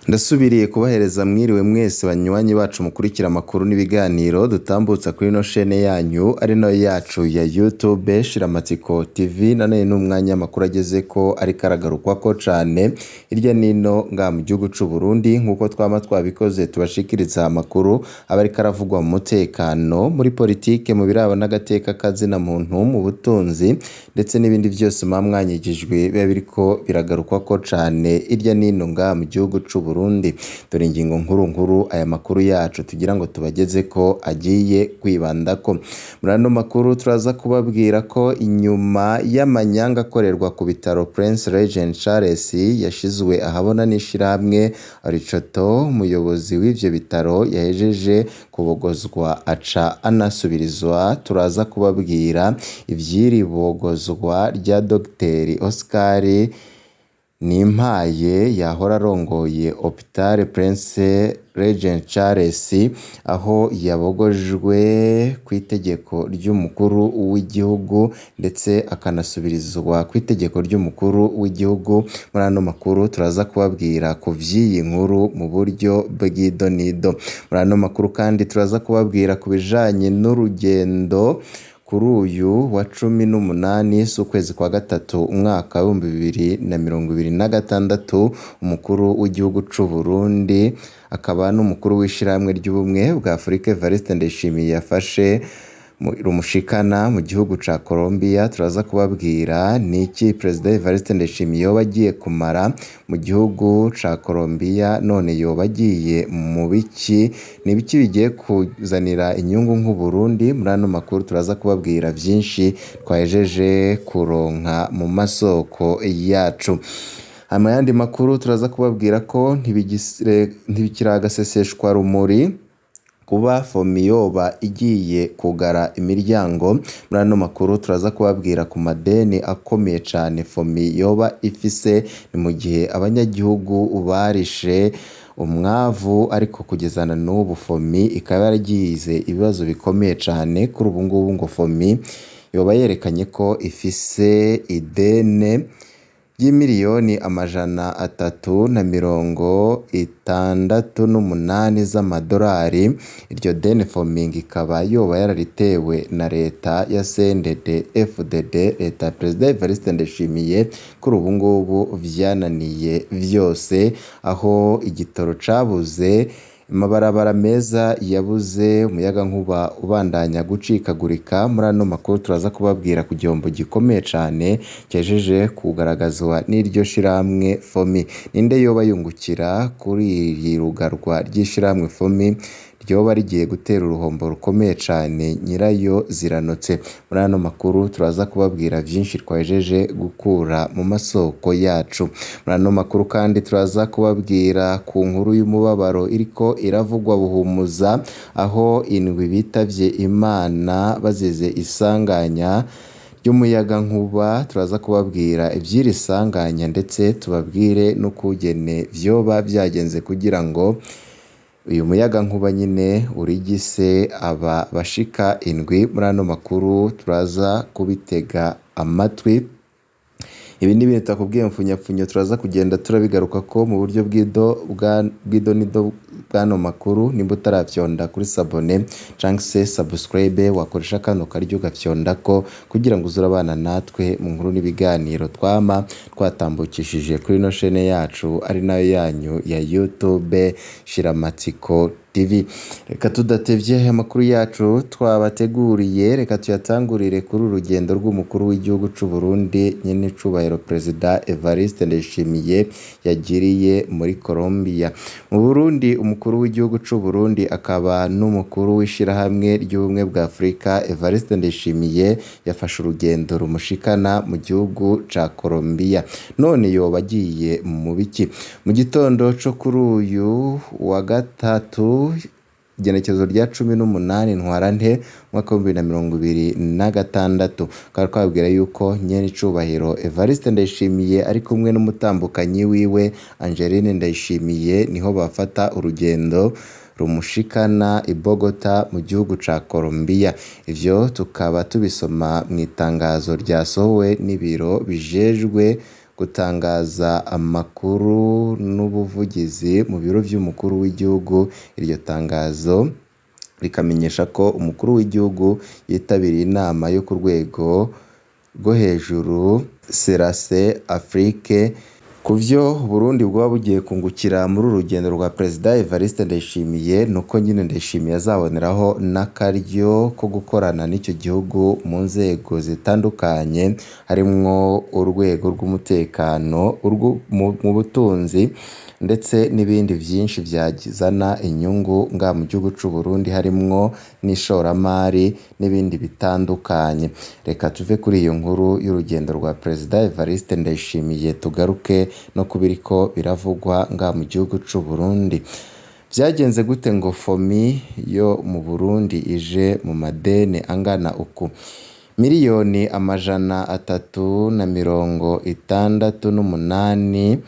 Ndasubiriye kubahereza mwiriwe mwese banywanyi bacu mukurikira amakuru n'ibiganiro dutambutsa kuri ino shene yanyu ari nayo yacu ya YouTube Shiramatsiko TV. Nanone n'umwanya amakuru agezeko ariko aragarukwako cane hirya nino ngaha mu gihugu c'u Burundi, nkuko twama twabikoze tubashikiriza amakuru aba ariko aravugwa mu mutekano, muri politike, mu biraba n'agateka kazina muntu, mu butunzi ndetse n'ibindi vyose muba mwanyigijwe biba biriko biragarukwako cane hirya nino ngaha mu gihugu c'u Burundi. Dore ingingo nkuru nkuru aya makuru yacu tugira ngo tubagezeko agiye kwibandako. Muri ano makuru turaza kubabwira ko inyuma y'amanyanga akorerwa ku bitaro Prince Regent Charles yashizwe ahabona n'ishirahamwe Ricoto, umuyobozi w'ivyo bitaro yahejeje kubogozwa aca anasubirizwa. Turaza kubabwira ivy'iri bogozwa rya Dr Oscar Nimpaye yahora arongoye Hôpital Prince Regent Charles, aho yabogojwe kw'itegeko ry'umukuru w'igihugu ndetse akanasubirizwa kw'itegeko ry'umukuru w'igihugu. Muri ano makuru turaza kubabwira ku vy'iyi nkuru mu buryo bw'idonido. Muri ano makuru kandi turaza kubabwira ku bijanye n'urugendo kuri uyu wa 18 z'ukwezi kwa gatatu umwaka w'2026, umukuru w'igihugu c'u Burundi akaba n'umukuru w'ishirahamwe ry'ubumwe bwa Afurika Evariste Ndayishimiye yafashe rumushikana mu gihugu ca Colombia. Turaza kubabwira niki Perezida Evariste Ndayishimiye yoba agiye kumara mu gihugu ca Colombia, none yoba agiye mu biki, ni ibiki bigiye kuzanira inyungu nk'Uburundi. Muri ano makuru turaza kubabwira vyinshi twahejeje kuronka mu masoko yacu. Hama ayandi makuru turaza kubabwira ko ntibikiri agaseseshwa rumuri kuba FOMI yoba igiye kugara imiryango. Muri ano makuru turaza kubabwira ku madeni akomeye cane FOMI yoba ifise, ni mu gihe abanyagihugu barishe umwavu ariko kugeza na n'ubu FOMI ikaba yaragize ibibazo bikomeye cane. Kuri ubu ngubu ngo FOMI yoba yerekanye ko ifise idene ry'imiliyoni 368 z'amadorari. Iryo deni FOMI ikaba yoba yararitewe na leta ya CNDD FDD, leta ya Perezida Evariste Ndayishimiye. Kuri ubu ngubu vyananiye vyose, aho igitoro cabuze, amabarabara meza yabuze, umuyagankuba ubandanya gucikagurika. Muri ano makuru turaza kubabwira ku gihombo gikomeye cane cejeje kugaragazwa n'iryo shirahamwe FOMI. Ninde yoba yungukira kuri iri rugarwa ry'ishirahamwe FOMI ryoba rigiye gutera uruhombo rukomeye cane nyirayo ziranotse? Muri ano makuru turaza kubabwira vyinshi twahejeje gukura mu masoko yacu. Muri ano makuru kandi turaza kubabwira ku nkuru y'umubabaro iriko iravugwa Buhumuza, aho indwi bitavye Imana bazize isanganya ry'umuyagankuba. Turaza kubabwira ivy'iri sanganya ndetse tubabwire n'ukungene vyoba vyagenze kugira ngo uyu muyagankuba nyine urigise aba bashika indwi. Muri ano makuru turaza kubitega amatwi. Ibi ni ibintu tutakubwiye mfunyapfunyo, turaza kugenda turabigarukako mu buryo bw'idonido bw'ano makuru. Nimba utaravyonda kuri sabone canke se subscribe, wakoresha kano karyo ugafyondako kugira ngo uze urabana natwe mu nkuru n'ibiganiro twama twatambukishije kuri ino shene yacu ari nayo yanyu ya YouTube Shiramatsiko TV. Reka tudatevye amakuru yacu twabateguriye, reka tuyatangurire kuri uru rugendo rw'umukuru w'igihugu c'u Burundi nyenecubahiro Perezida Evariste Ndayishimiye yagiriye muri Colombia. Mu Burundi, umukuru w'igihugu c'u Burundi akaba n'umukuru w'ishirahamwe ry'ubumwe bwa Afurika Evariste Ndayishimiye yafashe urugendo rumushikana mu gihugu ca Colombia. None yoba agiye mu biki? Mu gitondo co kuri uyu wa gatatu, igenekerezo rya 18 Ntwarante umwaka w'2026, twari twababwira yuko nyenecubahiro Evariste Ndayishimiye ari kumwe n'umutambukanyi wiwe Angeline Ndayishimiye niho bafata urugendo rumushikana i Bogota mu gihugu ca Colombia. Ivyo tukaba tubisoma mw'itangazo ryasohowe n'ibiro bijejwe gutangaza amakuru n'ubuvugizi mu biro vy'umukuru w'igihugu. Iryo tangazo rikamenyesha ko umukuru w'igihugu yitabiriye inama yo ku rwego rwo hejuru Serase Afrique. Kuvyo Burundi bwoba bugiye kungukira muri uru rugendo rwa Perezida Evariste Ndayishimiye, nuko nyine Ndayishimiye azaboneraho n'akaryo ko gukorana n'icyo gihugu mu nzego zitandukanye, harimwo urwego rw'umutekano, mu butunzi ndetse n'ibindi vyinshi vyazana inyungu nga mu gihugu c'u Burundi, harimwo n'ishoramari n'ibindi bitandukanye. Reka tuve kuri iyo nkuru y'urugendo rwa Perezida Evariste Ndayishimiye tugaruke no kubiriko biravugwa nga mu gihugu c'u Burundi. Vyagenze gute ngo FOMI yo mu Burundi ije mu madeni angana uku? 368 miliyoni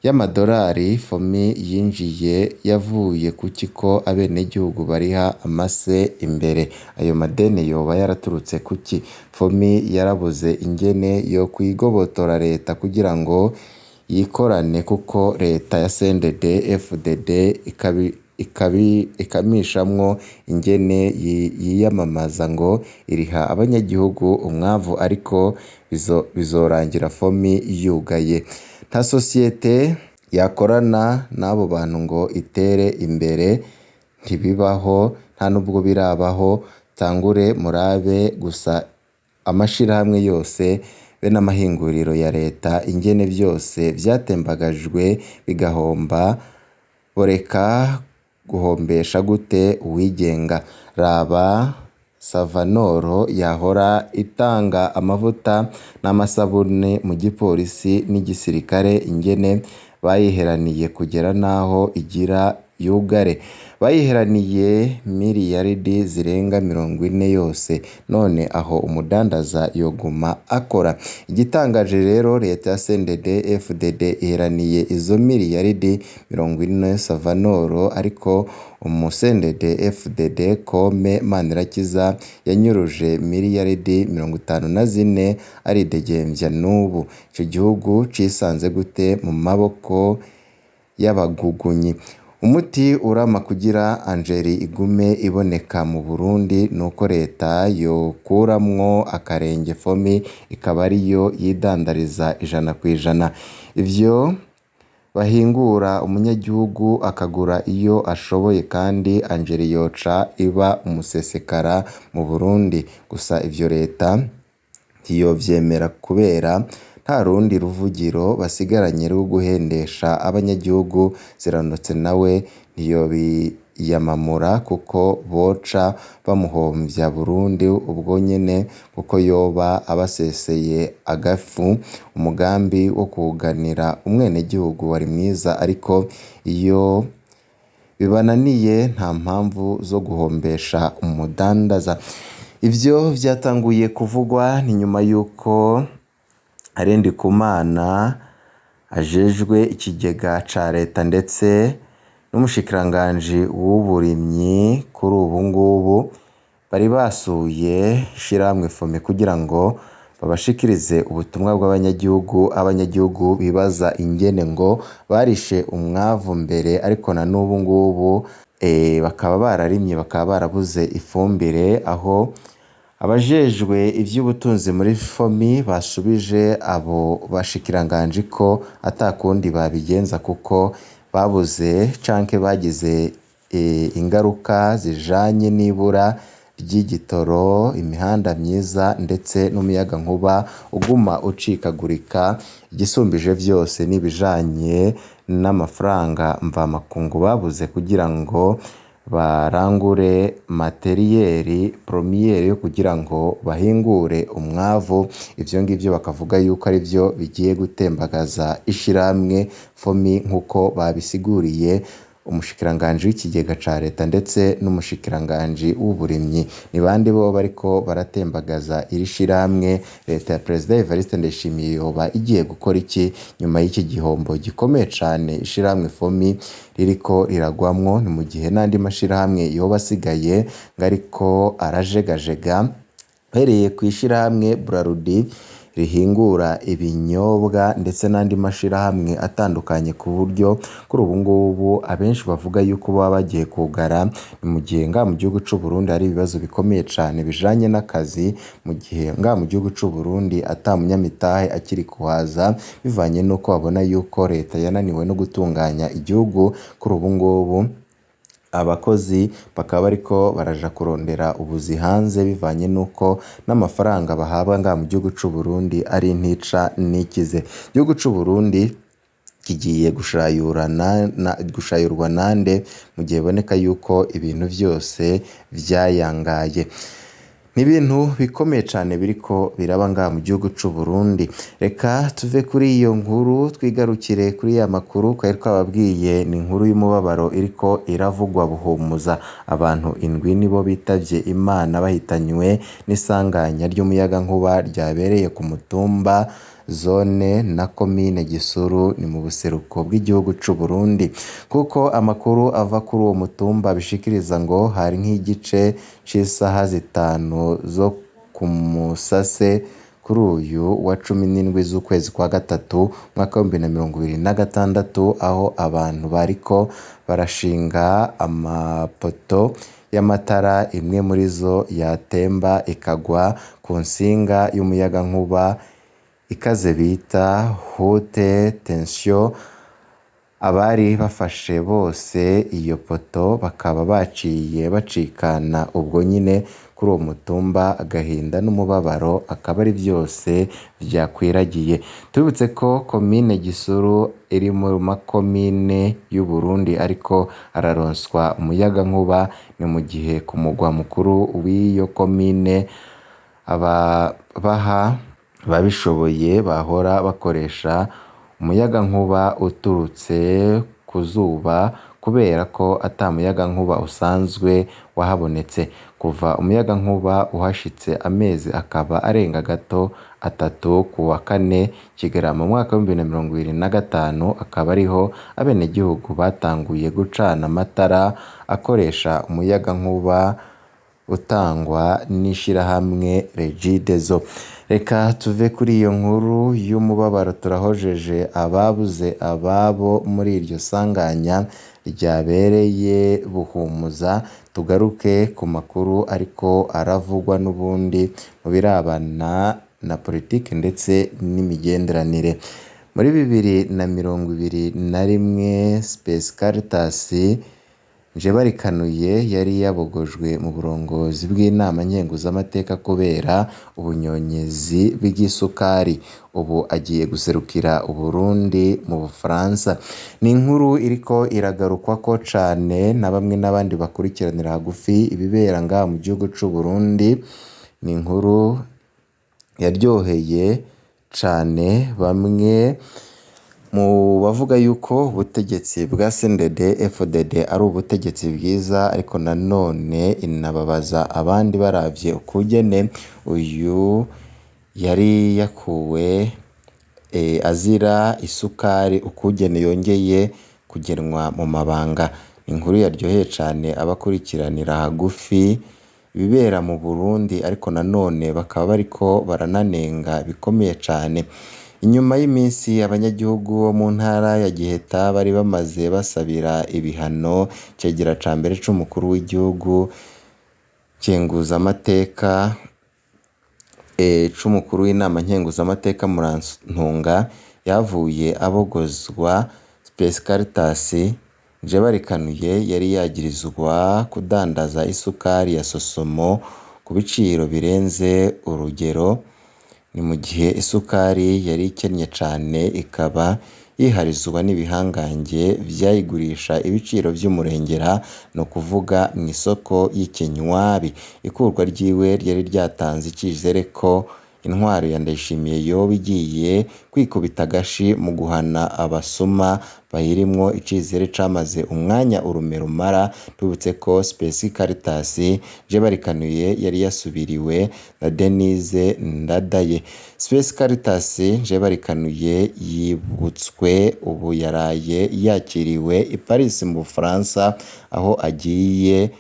y'amadolari FOMI yinjiye yavuye kuki ko abenegihugu bariha amase imbere? Ayo madeni yoba yaraturutse kuki? FOMI yarabuze ingene yo kwigobotora leta kugira ngo yikorane, kuko leta ya CNDD FDD ikamishamwo ingene yiyamamaza ngo iriha abanyagihugu umwavu, ariko bizorangira FOMI yugaye. Nta sosiyete yakorana n'abo bantu ngo itere imbere, ntibibaho, nta nubwo birabaho. Tangure murabe gusa amashirahamwe yose be n'amahinguriro ya leta ingene vyose vyatembagajwe bigahomba, boreka guhombesha gute uwigenga? Raba Savanoro yahora itanga amavuta n'amasabune mu gipolisi n'igisirikare, ingene bayiheraniye kugera naho igira yugare. Bayiheraniye miliyaridi zirenga 40 yose, none aho umudandaza yoguma akora? Igitangaje rero, leta ya CNDD FDD iheraniye izo miliyaridi 40 Savanoro, ariko umu CNDD FDD Kome Manirakiza yanyuruje miliyaridi 54 aridegemvya n'ubu. Ico gihugu cisanze gute mu maboko y'abagugunyi? Umuti urama kugira Angeli igume iboneka mu Burundi nuko leta yokuramwo akarenge FOMI ikaba ariyo yidandariza 100%. Ivyo bahingura umunyagihugu akagura iyo ashoboye, kandi Angeli yoca iba umusesekara mu Burundi. Gusa ivyo leta ntiyovyemera kubera nta rundi ruvugiro basigaranye rwo guhendesha abanyagihugu. Ziranotse nawe ntiyobiyamamura kuko boca bamuhomvya Burundi ubwo nyene, kuko yoba abaseseye agafu. Umugambi wo kuganira umwenegihugu wari mwiza, ariko iyo bibananiye nta mpamvu zo guhombesha umudandaza. Ivyo vyatanguye kuvugwa ni nyuma yuko Arendikumana ajejwe ikigega ca leta ndetse n'umushikiranganji w'uburimyi kuri ubu ngubu bari basuye ishirahamwe FOMI kugira ngo babashikirize ubutumwa bw'abanyagihugu. Abanyagihugu bibaza ingene ngo barishe umwavu mbere, ariko na n'ubu ngubu bakaba bararimye bakaba barabuze ifumbire, aho abajejwe ivy'ubutunzi muri FOMI basubije abo bashikiranganji ko atakundi babigenza kuko babuze canke bagize ingaruka zijanye n'ibura ry'igitoro, imihanda myiza ndetse n'umuyagankuba uguma ucikagurika. Igisumbije vyose n'ibijanye n'amafaranga mvamakungu babuze kugira ngo barangure materiyeri promiyeri yo kugira ngo bahingure umwavu. Ivyo ngivyo bakavuga yuko ari vyo bigiye gutembagaza ishirahamwe FOMI, nk'uko babisiguriye umushikiranganji w'ikigega ca leta ndetse n'umushikiranganji w'uburimyi. Ni bande bo bariko baratembagaza iri shirahamwe? Leta ya Perezida Evariste Ndayishimiye yoba igiye gukora iki nyuma y'iki gihombo gikomeye cane ishirahamwe FOMI ririko riragwamwo? Ni mu gihe n'andi mashirahamwe yoba asigaye ngo ariko arajegajega, uhereye kw'ishirahamwe Brarudi rihingura ibinyobwa ndetse n'andi mashirahamwe atandukanye, ku buryo kuri ubu ngubu abenshi bavuga yuko baba bagiye kugara. Ni mu gihe ngaha mu gihugu c'u Burundi hari ibibazo bikomeye cane bijanye n'akazi, mu gihe ngaha mu gihugu c'u Burundi ata munyamitahe akiri kuhaza, bivanye n'uko babona yuko leta yananiwe no gutunganya igihugu. Kuri ubu ngubu abakozi bakaba bariko baraja kurondera ubuzi hanze, bivanye n'uko n'amafaranga bahabwa ngaha mu gihugu c'u Burundi ari ntica ntikize. Igihugu c'u Burundi kigiye gushayurwa nande mu gihe biboneka yuko ibintu vyose vyayangaye? Ni ibintu bikomeye cane biriko biraba ngaha mu gihugu c'u Burundi. Reka tuve kuri iyo nkuru twigarukire kuri ya makuru twari twababwiye. Ni inkuru y'umubabaro iriko iravugwa Buhumuza. Abantu indwi nibo bitavye Imana bahitanywe n'isanganya ry'umuyagankuba ryabereye ku mutumba zone na komine Gisuru, ni mu buseruko bw'igihugu c'u Burundi. Kuko amakuru ava kuri uwo mutumba bishikiriza, ngo hari nk'igice c'isaha 5 zo ku musase kuri uyu wa 17 z'ukwezi kwa gatatu umwaka w'2026, aho abantu bariko barashinga amapoto y'amatara, imwe muri zo yatemba ikagwa ku nsinga y'umuyagankuba ikaze bita haute tension. Abari bafashe bose iyo poto bakaba baciye bacikana ubwo nyine kuri uwo mutumba. Agahinda n'umubabaro akaba ari vyose vyakwiragiye. Tubibutse ko komine Gisuru iri mu makomine y'u Burundi ariko araronswa umuyagankuba. Ni mu gihe ku mugwa mukuru w'iyo komine ababaha babishoboye bahora bakoresha umuyagankuba uturutse ku zuba, kubera ko ata muyagankuba usanzwe wahabonetse. Kuva umuyagankuba uhashitse amezi akaba arenga gato 3, ku wa kane Kigarama mu mwaka w'2025 akaba ariho abenegihugu batanguye gucana amatara akoresha umuyagankuba utangwa n'ishirahamwe Regideso. Reka tuve kuri iyo nkuru y'umubabaro, turahojeje ababuze ababo muri iryo sanganya ryabereye Buhumuza. Tugaruke ku makuru ariko aravugwa n'ubundi mu birabana na politike ndetse n'imigenderanire. Muri 2021 Space Caritas Njebarikanuye yari yabogojwe mu burongozi bw'inama nkenguzamateka kubera ubunyonyezi bw'isukari, ubu agiye guserukira Uburundi mu Bufaransa. Ni inkuru iriko iragarukwako cane na bamwe n'abandi bakurikiranira hagufi ibibera ngaha mu gihugu c'u Burundi. Ni inkuru yaryoheye cane bamwe mu bavuga yuko ubutegetsi bwa CNDD FDD ari ubutegetsi bwiza, ariko nanone inababaza abandi baravye ukugene uyu yari yakuwe azira isukari, ukugene yongeye kugenwa mu mabanga. Ni inkuru yaryoheye cane abakurikiranira hagufi ibibera mu Burundi, ariko nanone bakaba bariko barananenga bikomeye cane. Inyuma y'iminsi abanyagihugu bo mu ntara ya Giheta bari bamaze basabira ibihano icegera ca mbere c'umukuru w'igihugu nkenguzamateka c'umukuru w'inama nkenguzamateka Murantunga, yavuye abogozwa. Space Caritas Njebarikanuye yari yagirizwa kudandaza isukari ya Sosomo ku biciro birenze urugero. Ni mu gihe isukari yari ikennye cane, ikaba yiharizwa n'ibihangange vyayigurisha ibiciro vy'umurengera, ni ukuvuga mw'isoko y'ikinywabi. Ikurwa ryiwe ryari ryatanze icizere ko intwaro ya Ndayishimiye yoba igiye kwikubita agashi mu guhana abasuma bayirimwo. Icizere camaze umwanya urume rumara. Tubibutse ko Space Caritas Njebarikanuye yari yasubiriwe na Denise Ndadaye. Space Caritas Njebarikanuye yibutswe ubu yaraye yakiriwe i Paris mu Bufaransa, aho agiye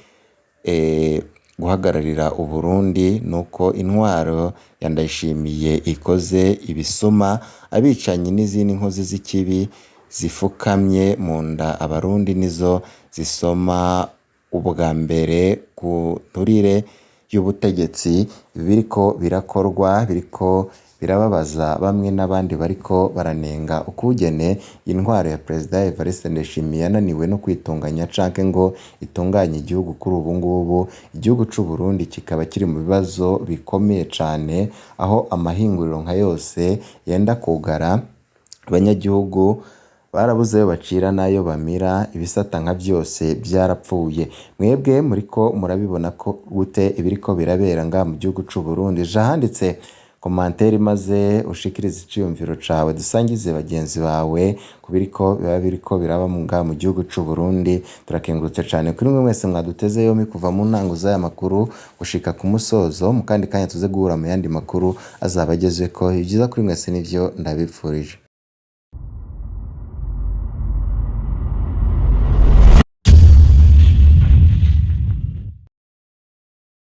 guhagararira Uburundi, nuko intwaro ya Ndayishimiye ikoze ibisuma, abicanyi n'izindi nkozi z'ikibi zifukamye mu nda Abarundi nizo zisoma ubwa mbere ku nturire y'ubutegetsi. Biriko birakorwa, biriko birababaza bamwe n'abandi bariko baranenga ukugene intwaro ya Perezida Evariste Ndayishimiye yananiwe no kwitunganya canke ngo itunganye igihugu. Kuri ubu ngubu igihugu c'u Burundi kikaba kiri mu bibazo bikomeye cane, aho amahinguriro nka yose yenda kugara, abanyagihugu barabuze ayo bacira n'ayo bamira, ibisata nka vyose vyarapfuye. Mwebwe muriko murabibona ko gute ibiriko birabera ngaha mu gihugu c'u Burundi? Ja ahanditse commentaire maze ushikirize iciyumviro cawe, dusangize bagenzi bawe ku biriko biba biriko biraba ngaha mu gihugu c'u Burundi. Turakengurutse cane kuri mwe mwese mwaduteze yompi kuva mu ntango z'aya makuru gushika ku musozo. Mu kandi kanya tuze guhura mu yandi makuru azaba agezweko. Ivyiza kuri mwese nivyo ndabipfurije.